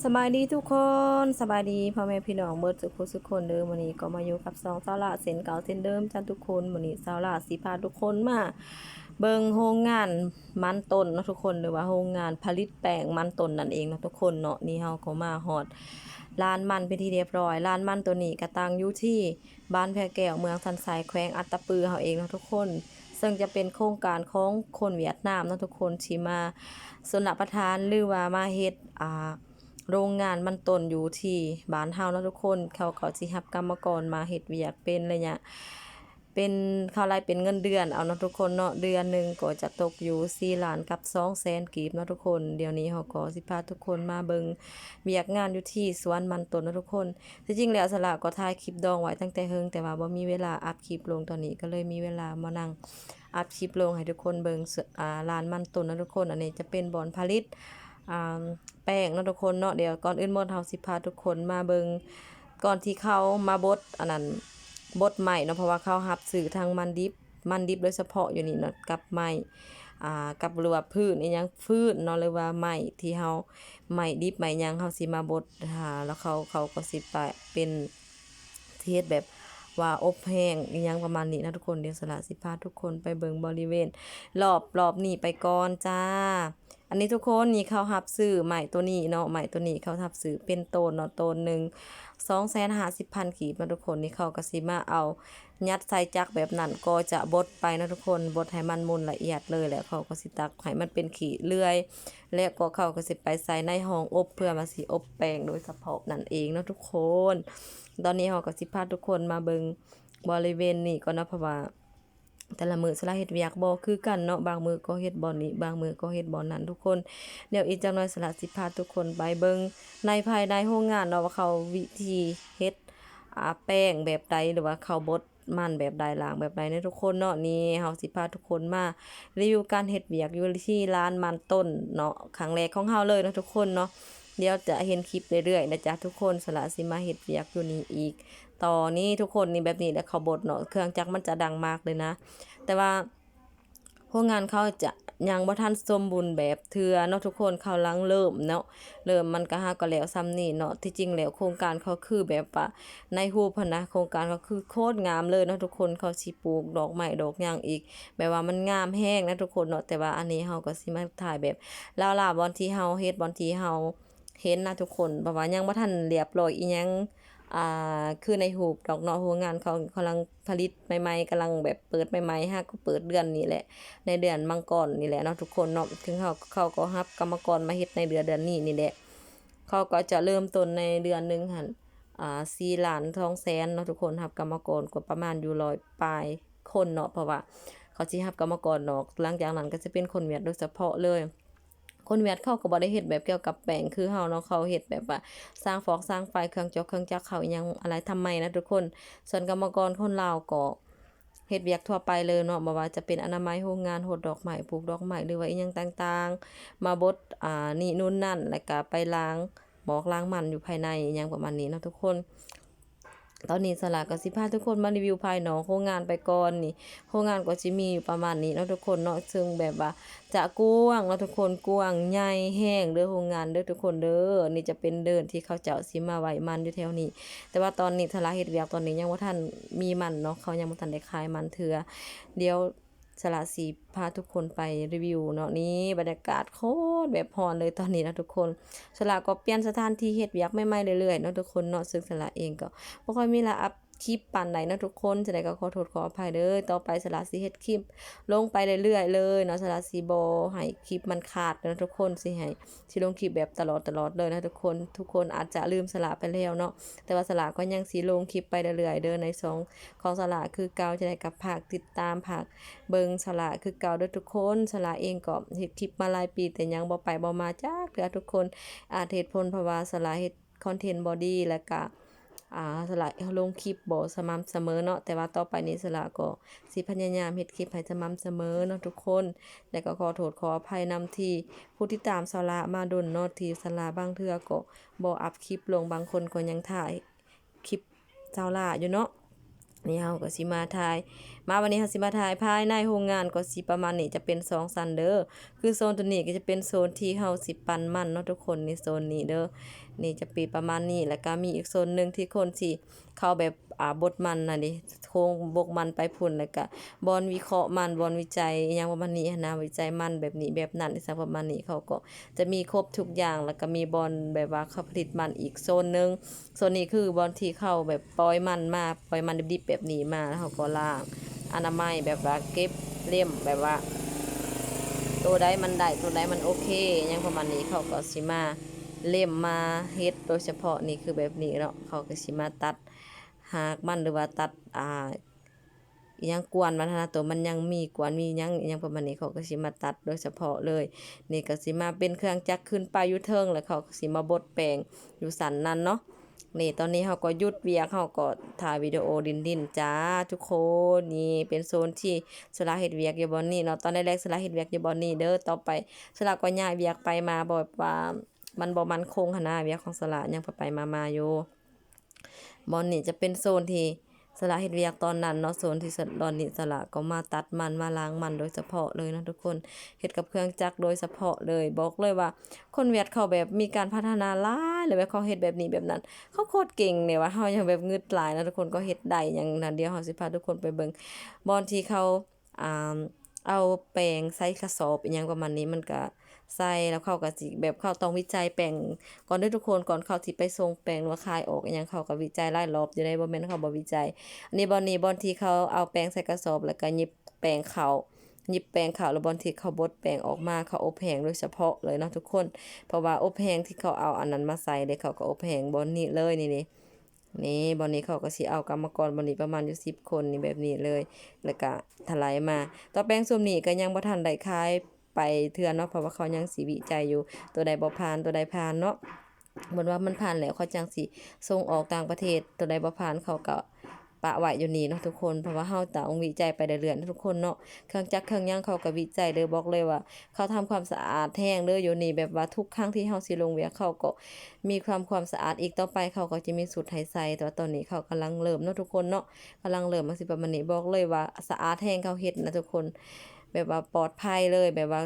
ສະບາຍດີທຸກຄົນ ສະບາຍດີພໍ່ແມ່ພີ່ນ້ອງເບິດສຸຜູ້ສຸຄົນເດີ. ມື້ນີ້ກໍມາຢູ່ກັບຊ່ອງສາວຫຼ້າເຊັ່ນເກົ່າເຊັ່ນເດີມຈ້າທຸກຄົນ. ມື້ນີ້ສາວຫຼ້າຊິພາທຸກຄົນມາເບິ່ງໂຮງງານມັນຕົ້ນເນາະທຸກຄົນ ຫຼືວ່າໂຮງງານຜະລິດແປ້ງມັນຕົ້ນນັ້ນເອງເນາະທຸກຄົນເນາະ. ນີ້ເຮົາກໍມາຮອດລານມັນເປັນທີ່ຮຽບຮ້ອຍ. ລານມັນໂຕນີ້ກໍຕັ້ງຢູ່ທີ່ບ້ານແພແກ້ວ ເມືອງສັນຊາຍ ແຂວງອັດຕະປືເຮົາເອງເນາະທຸກຄົນ. ເຊິ່ງຈະເປັນໂຄງການຂອງຄົນຫວຽດນາມເນາະທຸກຄົນ ທີ່ມາຊົນລະປະທານ ຫຼືວ່າມາເຮັດ ອ່າ ໂຮງງານມັນຕົ້ນຢູ່ທີ່ບ້ານເຮົາເນາະທຸກຄົນ. ເຂົາກໍຊິຮັບກຳມະກອນມາເຮັດວຽກເປັນໄລຍະ ເປັນ ເຂົາໄລ່ເປັນເງິນເດືອນເອົາເນາະທຸກຄົນເນາະ. ເດືອນໜຶ່ງກໍຈະຕົກຢູ່ສີ່ລ້ານກັບສອງແສນກີບເນາະທຸກຄົນ. ດຽວນີ້ເຮົາກໍຊິພາທຸກຄົນມາເບິ່ງວຽກງານຢູ່ທີ່ສວນມັນຕົ້ນເນາະທຸກຄົນ. ທີ່ຈິງແລ້ວສາວຫຼ້າກໍຖ່າຍຄລິບດອງໄວ້ຕັ້ງແຕ່ເຫິງ ແຕ່ວ່າບໍ່ມີເວລາອັບຄລິບລົງ. ຕອນນີ້ກໍເລີຍມີເວລາມານັ່ງອັບຄລິບລົງໃຫ້ທຸກຄົນເບິ່ງ ສ- ອ່າ ລານມັນຕົ້ນເນາະທຸກຄົນ. ອັນນີ້ຈະເປັນບ່ອນຜະລິດ ອ່າ ແປ້ງເນາະທຸກຄົນເນາະ. ດຽວກ່ອນອື່ນໝົດເຮົາຊິພາທຸກຄົນມາເບິ່ງ ກ່ອນທີ່ເຂົາມາບົດ ອັນນັ້ນ ບົດໄມ້ເນາະ ເພາະວ່າເຂົາຮັບຊື້ທັງມັນດິບ ມັນດິບໂດຍສະເພາະຢູ່ນີ້ເນາະ ກັບໄມ້ ອ່າ ກັບ ຫຼືວ່າຟືນອີ່ຫຍັງ ຟືນເນາະ ຫຼືວ່າໄມ້ທີ່ເຮົາ ໄມ້ດິບໄມ້ຫຍັງ ເຮົາຊິມາບົດ ອ່າ ແລ້ວເຂົາ ເຂົາກໍຊິໄປເປັນ ຊິເຮັດແບບວ່າອົບແຫ້ງອີ່ຫຍັງປະມານນີ້ນະທຸກຄົນ. ດຽວສາວຫຼ້າຊິພາທຸກຄົນໄປເບິ່ງບໍລິເວນລອບ ລອບນີ້ໄປກ່ອນຈ້າ. ອັນນີ້ທຸກຄົນ ນີ້ເຂົາຮັບຊື້ໄມ້ໂຕນີ້ເນາະ ໄມ້ໂຕນີ້ເຂົາຮັບຊື້ເປັນໂຕນເນາະ ໂຕນໜຶ່ງສອງແສນຫ້າສິບພັນກີບເນາະທຸກຄົນ. ນີ້ເຂົາກໍຊິມາເອົາ ຍັດໃສ່ຈັກແບບນັ້ນກໍຈະບົດໄປເນາະທຸກຄົນ ບົດໃຫ້ມັນໝຸ່ນລະອຽດເລີຍ ແລ້ວເຂົາກໍຊິຕັກໃຫ້ມັນເປັນຂີ້ເລື່ອຍ ແລ້ວກໍເຂົາກໍຊິໄປໃສ່ໃນຫ້ອງອົບ ເພື່ອວ່າຊິອົບແປ້ງໂດຍສະເພາະນັ້ນເອງເນາະທຸກຄົນ. ຕອນນີ້ເຮົາກໍຊິພາທຸກຄົນມາເບິ່ງບໍລິເວນນີ້ກ່ອນເນາະ ເພາະວ່າແຕ່ລະມື້ສາວຫຼ້າເຮັດວຽກບໍ່ຄືກັນເນາະ ບາງມື້ກໍເຮັດບ່ອນນີ້ ບາງມື້ກໍເຮັດບ່ອນນັ້ນທຸກຄົນ. ດຽວອີກຈັກໜ້ອຍສາວຫຼ້າຊິພາທຸກຄົນໄປເບິ່ງໃນພາຍໃນໂຮງງານເນາະ ວ່າເຂົາວິທີເຮັດ ອ່າ ແປ້ງແບບໃດ ຫຼືວ່າເຂົາບົດມັນແບບໃດ ລ້າງແບບໃດເນາະທຸກຄົນເນາະ. ນີ້ເຮົາຊິພາທຸກຄົນມາຣີວິວການເຮັດວຽກຢູ່ທີ່ລານມັນຕົ້ນເນາະ ຄັ້ງແລກຂອງເຮົາເລີຍເນາະທຸກຄົນເນາະ. ດຽວຈະເຫັນຄລິບເລື້ອຍໆນະຈ໊ະທຸກຄົນ. ສາວຫຼ້າຊິມາເຮັດວຽກຢູ່ນີ້ອີກ ຕອນນີ້ທຸກຄົນ ນີ້ແບບນີ້ແຫຼະ ເຂົາບົດເນາະ ເຄື່ອງຈັກມັນຈະດັງມາກເລີຍນະ ແຕ່ວ່າ ໂຮງງານເຂົາຈະຍັງບໍ່ທັນສົມບູນແບບເທື່ອເນາະທຸກຄົນ ເຂົາກຳລັງເລີ່ມເນາະ ເລີ່ມມັນກະຫາກໍແລ້ວສ່ຳນີ້ເນາະ. ທີ່ຈິງແລ້ວໂຄງການເຂົາຄືແບບວ່າໃນຮູບຫັ້ນນະ ໂຄງການເຂົາຄືໂຄດງາມເລີຍເນາະທຸກຄົນ ເຂົາຊິປູກດອກໄມ້ດອກຫຍັງອີກ ແບບວ່າມັນງາມແຮງນະທຸກຄົນເນາະ. ແຕ່ວ່າອັນນີ້ເຮົາກໍຊິມາຖ່າຍແບບລາວໆ ບ່ອນທີ່ເຮົາເຮັດ ບ່ອນທີ່ເຮົາ ເຫັນນະທຸກຄົນ ເພາະວ່າຍັງບໍ່ທັນລຽບຮ້ອຍອີ່ຫຍັງ ອ່າ ຄືໃນຮູບດອກເນາະ. ໂຮງງານເຂົາກຳລັງຜະລິດໃໝ່ໆ ກຳລັງແບບເປີດໃໝ່ໆ ຫາກໍເປີດເດືອນນີ້ແຫຼະ ໃນເດືອນມັງກອນນີ້ແຫຼະເນາະທຸກຄົນເນາະ. ເຖິງເຂົາ ເຂົາກໍຮັບກຳມະກອນມາເຮັດໃນເດືອນ ເດືອນນີ້ນີ້ແຫຼະ ເຂົາກໍຈະເລີ່ມຕົ້ນໃນເດືອນໜຶ່ງຫັ້ນ ອ່າ ສີ່ລ້ານສອງແສນເນາະທຸກຄົນ ຮັບກຳມະກອນກໍປະມານຢູ່ຮ້ອຍປາຍຄົນເນາະ ເພາະວ່າເຂົາຊິຮັບກຳມະກອນນອກ ຫຼັງຈາກນັ້ນກໍຈະເປັນຄົນຫວຽດໂດຍສະເພາະເລີຍ. ຄົນຫວຽດເຂົາກໍບໍ່ໄດ້ເຮັດແບບກ່ຽວກັບແປ້ງຄືເຮົາເນາະ ເຂົາເຮັດແບບວ່າສ້າງຟອກສ້າງໄຟ ເຄື່ອງຈອກເຄື່ອງຈັກເຂົາອີ່ຫຍັງອາໄລທຳໄມນະທຸກຄົນ. ສ່ວນກຳມະກອນຄົນລາວກໍເຮັດວຽກທົ່ວໄປເລີຍເນາະ ບໍ່ວ່າຈະເປັນອະນາໄມໂຮງງານ ຫົດດອກໄມ້ ປູກດອກໄມ້ ຫຼືວ່າອີ່ຫຍັງຕ່າງໆ ມາບົດ ອ່າ ນີ້ນູນນັ້ນ ແລ້ວກະໄປລ້າງໝອກລ້າງມັນຢູ່ພາຍໃນ ອີ່ຫຍັງປະມານນີ້ເນາະທຸກຄົນ. ຕອນນີ້ສາວຫຼ້າກໍຊິພາທຸກຄົນມາຣີວິວພາຍນອກໂຮງງານໄປກ່ອນ. ນີ້ໂຮງງານກໍຊິມີຢູ່ປະມານນີ້ເນາະທຸກຄົນເນາະ ເຊິ່ງແບບວ່າຈະກວ້າງເນາະທຸກຄົນ ກວ້າງໃຫຍ່ແຮງເດີ ໂຮງງານເດີທຸກຄົນເດີ. ນີ້ຈະເປັນເດີ່ນທີ່ເຂົາເຈົ້າຊິມາໄວ້ມັນຢູ່ແຖວນີ້ ແຕ່ວ່າຕອນນີ້ສາວຫຼ້າເຮັດວຽກຕອນນີ້ຍັງບໍ່ທັນມີມັນເນາະ ເຂົາຍັງບໍ່ທັນໄດ້ຂາຍມັນເທື່ອ. ດຽວ ສາວຫຼ້າຊິພາທຸກຄົນໄປຣີວິວເນາະ. ນີ້ບັນຍາກາດໂຄດແບບຮ້ອນເລີຍຕອນນີ້ນະທຸກຄົນ. ສາວຫຼ້າກໍປ່ຽນສະຖານທີ່ເຮັດວຽກໃໝ່ໆເລື້ອຍໆເນາະທຸກຄົນເນາະ ເຊິ່ງສາວຫຼ້າເອງກໍບໍ່ຄ່ອຍມີເວລາອັບຄລິບປານໃດເນາະທຸກຄົນ. ຈັ່ງໃດກໍຂໍໂທດຂໍອະໄພເດີ ຕໍ່ໄປສາວຫຼ້າຊິເຮັດຄລິບລົງໄປເລື້ອຍໆເລີຍເນາະ. ສາວຫຼ້າຊິບໍ່ໃຫ້ຄລິບມັນຂາດເນາະທຸກຄົນ ຊິໃຫ້ ຊິລົງຄລິບແບບຕະຫຼອດຕະຫຼອດເລີຍນະທຸກຄົນ. ທຸກຄົນອາດຈະລືມສາວຫຼ້າໄປແລ້ວເນາະ ແຕ່ວ່າສາວຫຼ້າກໍຍັງຊິລົງຄລິບໄປເລື້ອຍໆເດີ ໃນຊ່ອງຂອງສາວຫຼ້າຄືເກົ່າ. ຈັ່ງໃດກໍຝາກຕິດຕາມ ຝາກເບິ່ງສາວຫຼ້າຄືເກົ່າເດີທຸກຄົນ. ສາວຫຼ້າເອງກໍເຮັດຄລິບມາຫຼາຍປີ ແຕ່ຍັງບໍ່ໄປບໍ່ມາຈັກເທື່ອທຸກຄົນ. ອາດເຫດຜົນເພາະວ່າສາວຫຼ້າເຮັດຄອນເທັນບໍ່ດີ ແລ້ວກະ ອ່າ ສາວຫຼ້າລົງຄລິບບໍ່ສະໝ່ຳສະເໝີເນາະ ແຕ່ວ່າຕໍ່ໄປນີ້ສາວຫຼ້າກໍຊິພະຍາຍາມເຮັດຄລິບໃຫ້ສະໝ່ຳສະເໝີເນາະທຸກຄົນ. ແລ້ວກໍຂໍໂທດຂໍອະໄພນຳທີ່ຜູ້ຕິດຕາມສາວຫຼ້າມາດົນເນາະ ທີ່ສາວຫຼ້າບາງເທື່ອກໍບໍ່ອັບຄລິບລົງ ບາງຄົນກໍຍັງຖ້າຄລິບສາວຫຼ້າຢູ່ເນາະ. ນີ້ເຮົາກໍຊິມາຖ່າຍ ມາ ບັດນີ້ເຮົາຊິມາຖ່າຍພາຍໃນໂຮງງານ ກໍຊິປະມານນີ້ ຈະເປັນສອງຊັ້ນເດີ. ຄືໂຊນຕົວນີ້ກໍຈະເປັນໂຊນທີ່ເຮົາຊິປັ່ນມັນເນາະທຸກຄົນ ນີ້ໂຊນນີ້ເດີ. ນີ້ຈະເປັນປະມານນີ້ ແລ້ວກໍມີອີກໂຊນໜຶ່ງທີ່ຄົນຊິເຂົ້າແບບ ອ່າ ບົດມັນນະເດ ໂຄງບົກມັນໄປພຸ້ນ ແລ້ວກະບ່ອນວິເຄາະມັນ ບ່ອນວິໄຈອີ່ຫຍັງປະມານນີ້ຫັ້ນນະ ວິໄຈມັນແບບນີ້ແບບນັ້ນ ອີ່ຫຍັງປະມານນີ້ ເຂົາກໍຈະມີຄົບທຸກຢ່າງ ແລ້ວກະມີບ່ອນແບບວ່າເຂົາຜະລິດມັນອີກໂຊນໜຶ່ງ. ໂຊນນີ້ຄືບ່ອນທີ່ເຂົາແບບປ່ອຍມັນມາ ປ່ອຍມັນດິບໆແບບນີ້ມາ ແລ້ວເຂົາກໍລ້າງອະນາໄມ ແບບວ່າເກັບເລັມ ແບບວ່າໂຕໃດມັນໄດ້ ໂຕໃດມັນໂອເຄ ຫຍັງປະມານນີ້ ເຂົາກໍຊິມາເລັມ ມາເຮັດໂດຍສະເພາະ ນີ້ຄືແບບນີ້ເນາະ ເຂົາກໍຊິມາຕັດ ຮາກມັນ ຫຼືວ່າຕັດ ອ່າ ອີ່ຫຍັງກວນມັນຫັ້ນນະ ໂຕມັນຍັງມີກວນມີຫຍັງອີ່ຫຍັງປະມານນີ້ ເຂົາກໍຊິມາຕັດໂດຍສະເພາະເລີຍ. ນີ້ກໍຊິມາເປັນເຄື່ອງຈັກຂຶ້ນໄປຢູ່ເທິງ ແລ້ວເຂົາກໍຊິມາບົດແປງຢູ່ຊັ້ນນັ້ນເນາະ. ນີ້ຕອນນີ້ເຮົາກໍຢຸດວຽກ ເຮົາກໍຖ່າຍວິດີໂອຫຼິ້ນໆຈ້າທຸກຄົນ. ນີ້ເປັນໂຊນທີ່ສະຫຼາເຮັດວຽກຢູ່ບ່ອນນີ້ເນາະ ຕອນແລກໆສະຫຼາເຮັດວຽກຢູ່ບ່ອນນີ້ເດີ ຕໍ່ໄປສະຫຼາກໍຍ້າຍວຽກໄປມາ ແບບວ່າມັນບໍ່ໝັ້ນຄົງຫັ້ນນະ ວຽກຂອງສະຫຼາຍັງໄປໆມາໆຢູ່. ບ່ອນນີ້ຈະເປັນໂຊນທີ່ສະຫຼາເຮັດວຽກຕອນນັ້ນເນາະ ໂຊນທີ່ສະ ຕອນນີ້ສະຫຼາກໍມາຕັດມັນ ມາລ້າງມັນໂດຍສະເພາະເລີຍເນາະທຸກຄົນ ເຮັດກັບເຄື່ອງຈັກໂດຍສະເພາະເລີຍ. ບອກເລີຍວ່າຄົນຫວຽດເຂົາແບບມີການພັດທະນາຫຼາຍ ແລ້ວແບບເຂົາເຮັດແບບນີ້ແບບນັ້ນ ເຂົາໂຄດເກັ່ງເດວ່າ ເຮົາຍັງແບບງຶດຫຼາຍເນາະທຸກຄົນ ກໍເຮັດໄດ້ຫຍັງນະ. ດຽວເຮົາຊິພາທຸກຄົນໄປເບິ່ງບ່ອນທີ່ເຂົາ ອ່າ ເອົາແປງໃສ່ກະສອບອີ່ຫຍັງປະມານນີ້ ມັນກະໃສ່ ແລ້ວເຂົາກະຊິແບບ ເຂົາຕ້ອງວິໄຈແປງກ່ອນເດີທຸກຄົນ ກ່ອນເຂົາຊິໄປສົ່ງແປງ ຫຼືວ່າຂາຍອອກອີ່ຫຍັງ ເຂົາກະວິໄຈຫຼາຍລອບຢູ່ເດ້ ບໍ່ແມ່ນເຂົາບໍ່ວິໄຈ. ອັນນີ້ບ່ອນນີ້ ບ່ອນທີ່ເຂົາເອົາແປງໃສ່ກະສອບ ແລ້ວກະຫຍິບແປງເຂົ້າ ຫຍິບແປງເຂົ້າ ແລ້ວບ່ອນທີ່ເຂົາບົດແປງອອກມາ ເຂົາອົບແຫ້ງໂດຍສະເພາະເລີຍເນາະທຸກຄົນ ເພາະວ່າອົບແຫ້ງທີ່ເຂົາເອົາອັນນັ້ນມາໃສ່ເດ້ ເຂົາກໍອົບແຫ້ງບ່ອນນີ້ເລີຍ ນີ້ເດ້. ນີ້ ບ່ອນນີ້ເຂົາກໍຊິເອົາກຳມະກອນບ່ອນນີ້ປະມານຢູ່ສິບຄົນນີ້ ແບບນີ້ເລີຍ ແລ້ວກະຖະໄຫຼມາ. ຕົວແປງຊຸມນີ້ກໍຍັງບໍ່ທັນໄດ້ຂາຍໄປເທື່ອເນາະ ເພາະວ່າເຂົາຍັງຊິວິໄຈຢູ່ ຕົວໃດບໍ່ຜ່ານ ຕົວໃດຜ່ານເນາະ. ເບິ່ງວ່າມັນຜ່ານແລ້ວ ເຂົາຈັ່ງຊິສົ່ງອອກຕ່າງປະເທດ ຕົວໃດບໍ່ຜ່ານ ເຂົາກໍປະໄວ້ຢູ່ນີ້ເນາະທຸກຄົນ ເພາະວ່າເຮົາຕ້ອງວິໄຈໄປເລື້ອຍໆເນາະທຸກຄົນເນາະ. ເຄື່ອງຈັກເຄື່ອງຫຍັງເຂົາກໍວິໄຈເດີ ບອກເລີຍວ່າ ເຂົາທຳຄວາມສະອາດແຮງເດີຢູ່ນີ້ ແບບວ່າທຸກຄັ້ງທີ່ເຮົາຊິລົງວຽກ ເຂົາກໍມີຄວາມ ຄວາມສະອາດ. ອີກຕໍ່ໄປເຂົາກໍຈະມີຊຸດໃຫ້ໃສ່ ແຕ່ວ່າຕອນນີ້ເຂົາກຳລັງເລີ່ມເນາະທຸກຄົນເນາະ ກຳລັງເລີ່ມ ມັນຊິປະມານນີ້. ບອກເລີຍວ່າສະອາດແຮງ ເຂົາເຮັດນະທຸກຄົນ ແບບວ່າປອດໄພເລີຍ ແບບວ່າ